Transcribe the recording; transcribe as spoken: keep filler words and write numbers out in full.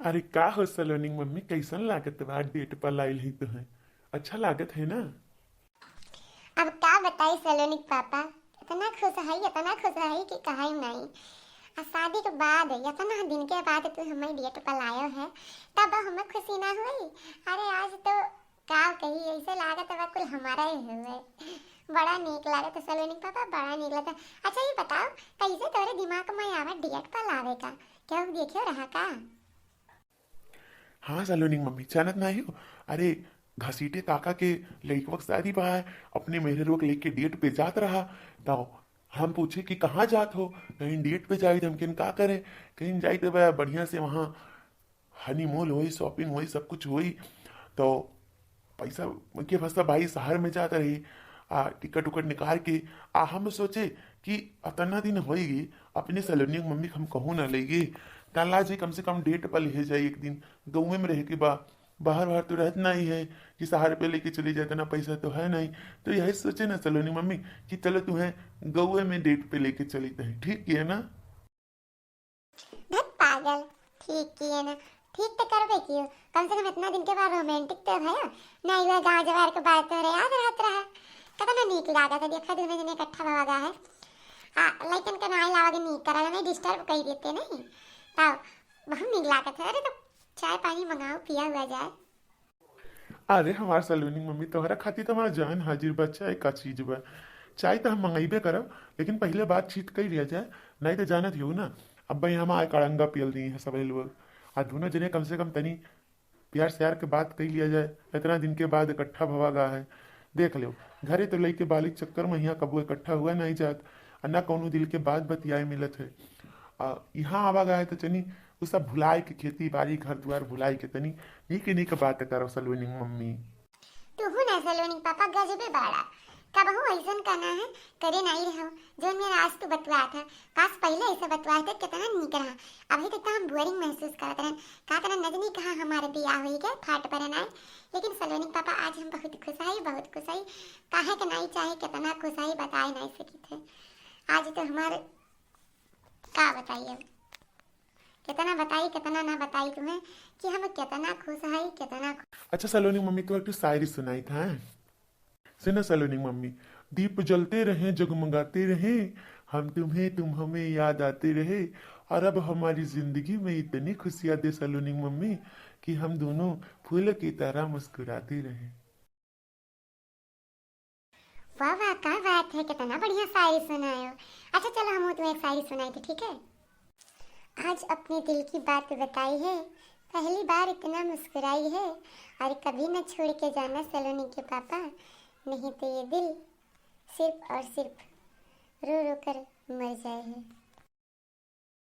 अरे का हो सलोनी क मम्मी, कैसन लागत बा डेट पर लाइल ही तुहें? अच्छा लागत है ना? अब का बताई सलोनी क पापा, इतना खुश है, इतना खुश है कि कहा ही नहीं। आ शादी के बाद, इतना दिन के बाद तू हमें डेट पर लायो है, तब हमें खुशी ना हुई? अरे आज तो का कही, ऐसे लागत बा कुल हमारा ही हुए। बड़ा नीक लागत सलोनी क पापा, बड़ा नीक लागत। अच्छा ये बताओ, कैसे तोरे दिमाग में आवा डेट पर लावे का? केहू देखे रहा का? हाँ सलोनी क मम्मी, जानत नाही हो? अरे घसीटे काका के लइकवा के शादी बा, अपने मेहररुआ के लेके डेट पे जात रहा, तो हम पूछे कि कहाँ जात हो? कहीं डेट पे जाई तो हम कहेन का करे, कहीं जाई तो बा बढ़िया से वहाँ हनीमून होई, shopping होई, सब कुछ होई। तो पैसा के फंसा भाई शहर में जात रही, आ टिकट उकट निकाल के, आ हम सोचे कि अतना दिन होई गई, अपने सलोनी क मम्मी क हम कहूँ ना लेगी, तला जी कम से कम डेट पर ले जाई एक दिन, गाँव में रह के बा, बाहर बाहर तो रहत नहीं है कि शहर पे लेके चली जाए, इतना पैसा तो है नहीं। तो यही सोचे ना सलोनी क मम्मी कि चलो तुम्हें गाँव में डेट पे लेके चली, तो ठीक किए ना? धत पागल, ठीक किए ना, ठीक तो करबे कियो, कम से कम इतना दिन के बाद रोमांटिक तो है। नहीं हुआ गाँव जवार के बात तोहरे याद रहत रहा, कितना नीक लागत है। देखा दोनों जने इकट्ठा भवा गा है। आ लइकन के नाई लावा के नीक करल, नहीं डिस्टर्ब कर देते नहीं, तब बहुत नीक लागत है। अरे तो चाय पानी मंगाओ, पिया हुआ जाए। अरे हमार सलोनी क मम्मी, तोहरा खातिर तो हमार जान हाजिर बा, चाय का चीज बा। चाय तो हम मंगाइबे करब, लेकिन पहले बातचीत कर लिया जाए, नहीं तो जानत ही हो ना, अब भाई हम आए कड़ंगा पियल दी है सब लोग। आ दोनों जने कम से कम तनी प्यार से यार के बात कर लिया जाए, इतना दिन के बाद इकट्ठा भवा गा है। देख लो, घरे तो लइके बाली चक्कर में यहाँ कबो इकट्ठा हुआ नहीं जात, आ ना कौनो दिल के बात बतियाए मिलत है। आ यहाँ आवा गा है तो चनी उ सब भुलाई के, खेती बाड़ी घर दुआर भुलाई के तनी नीक नीक बात करो सलोनी क मम्मी। तू हूँ ना सलोनी क पापा गजबे बाड़ा, कबहू ऐसन कहना है करे नहीं रहो, जौन मेरा आज तू बतुआ था, काश पहले ऐसे बतुआ थे, कितना नीक रहा। अभी तक तो हम बोरिंग महसूस करत रहन, का तरह नजनी कहा हमारे बियाह हुई गए फाट पर ना, लेकिन सलोनी क पापा आज हम बहुत खुश है, बहुत खुश है। काहे के नहीं चाहे कितना खुश है बताए नहीं सकी थे। आज तो हमारे का बताई अब, कितना बताई कितना ना बताई तुम्हें कि हम कितना खुश है, कितना खुश। अच्छा सलोनी क मम्मी, तो एक ठो शायरी सुनाई था, हैं? सुना सलोनी क मम्मी, दीप जलते रहे जगमगाते रहे, हम तुम्हें तुम हमें याद आते रहे, और अब हमारी जिंदगी में इतनी खुशियाँ दे सलोनी क मम्मी कि हम दोनों फूल की तरह मुस्कुराते रहे। वाह वाह, क्या बात है, कितना बढ़िया शायरी सुनायो। अच्छा चलो हम तुम्हें एक शायरी सुनाई थी, ठीक है? आज अपने दिल की बात बताई है, पहली बार इतना मुस्कुराई है, और कभी न छोड़ के जाना सलोनी के पापा, नहीं तो ये दिल सिर्फ और सिर्फ रो रो कर मर जाए है।